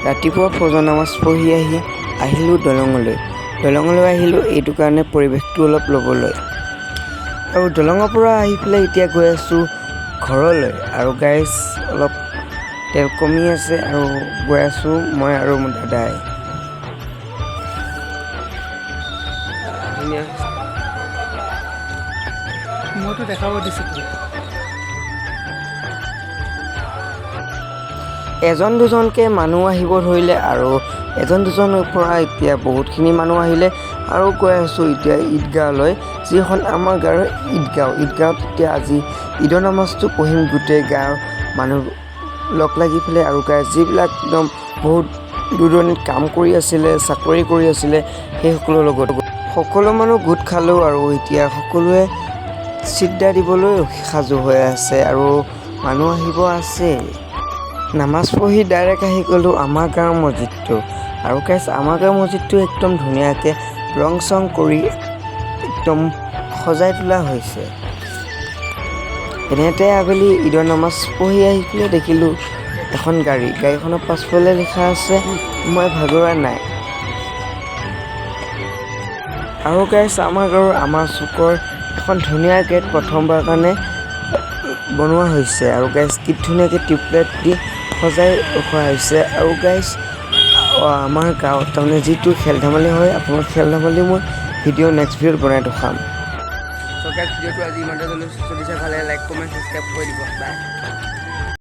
ৰাতিপুৱা ফজৰ নামাজ পঢ়ি আহি আহিলোঁ দলঙলৈ। দলঙলৈ আহিলোঁ এইটো কাৰণে পৰিৱেশটো অলপ ল'বলৈ। আৰু দলঙৰ পৰা আহি পেলাই এতিয়া গৈ আছোঁ ঘৰলৈ। আৰু গাইজ, অলপ তেল কমি আছে আৰু গৈ আছোঁ মই আৰু মোৰ দাদাই। ধুনীয়া। মইতো দেখাব দিছোঁ তোক। এজন দুজনকৈ মানুহ আহিব ধৰিলে আৰু এজন দুজনৰ পৰা এতিয়া বহুতখিনি মানুহ আহিলে। আৰু গৈ আছোঁ এতিয়া ঈদগাহলৈ, যিখন আমাৰ গাঁৱৰ ঈদগাঁও। ঈদগাঁৱত এতিয়া আজি ঈদৰ নামাজটো পঢ়িম গোটেই গাঁৱৰ মানুহ লগ লাগি পেলাই। আৰু গাঁৱৰ যিবিলাক একদম বহুত দূৰ দূৰণিত কাম কৰি আছিলে, চাকৰি কৰি আছিলে, সেইসকলৰ লগত সকলো মানুহ গোট খালোঁ। আৰু এতিয়া সকলোৱে চিদ্দা দিবলৈ সাজু হৈ আছে আৰু মানুহ আহিব আছে। নামাজ পঢ়ি ডাইৰেক্ট আহি গ'লোঁ আমাৰ গাঁৱৰ মছজিদটো। আৰু গাইজ, আমাৰ গাঁৱৰ মছজিদটো একদম ধুনীয়াকৈ ৰং চং কৰি একদম সজাই তোলা হৈছে। এনেতে আবেলি ঈদৰ নামাজ পঢ়ি আহি পেলাই দেখিলোঁ এখন গাড়ী। গাড়ীখনৰ পাছফালে লিখা আছে, "মই ভাগৰা নাই"। আৰু গাইজ, আমাৰ গাঁৱৰ আমাৰ চুকৰ এখন ধুনীয়া গেট প্ৰথমবাৰ কাৰণে বনোৱা হৈছে। আৰু গাইজ, কি ধুনীয়াকৈ টিউবলাইট দি সজাই ৰখা হৈছে। আৰু গাইজ, আমাৰ গাঁৱত তাৰমানে যিটো খেল ধেমালি হয়, আপোনাৰ খেল ধেমালি মই ভিডিঅ' নেক্সট ভিডিঅ'ত বনাই দেখাম। চ' গাইজ, ভিডিঅ'টো আজি ইমানতে। যদি চাই ভালে, লাইক, কমেণ্ট, ছাবস্ক্ৰাইব কৰি দিব। বাই।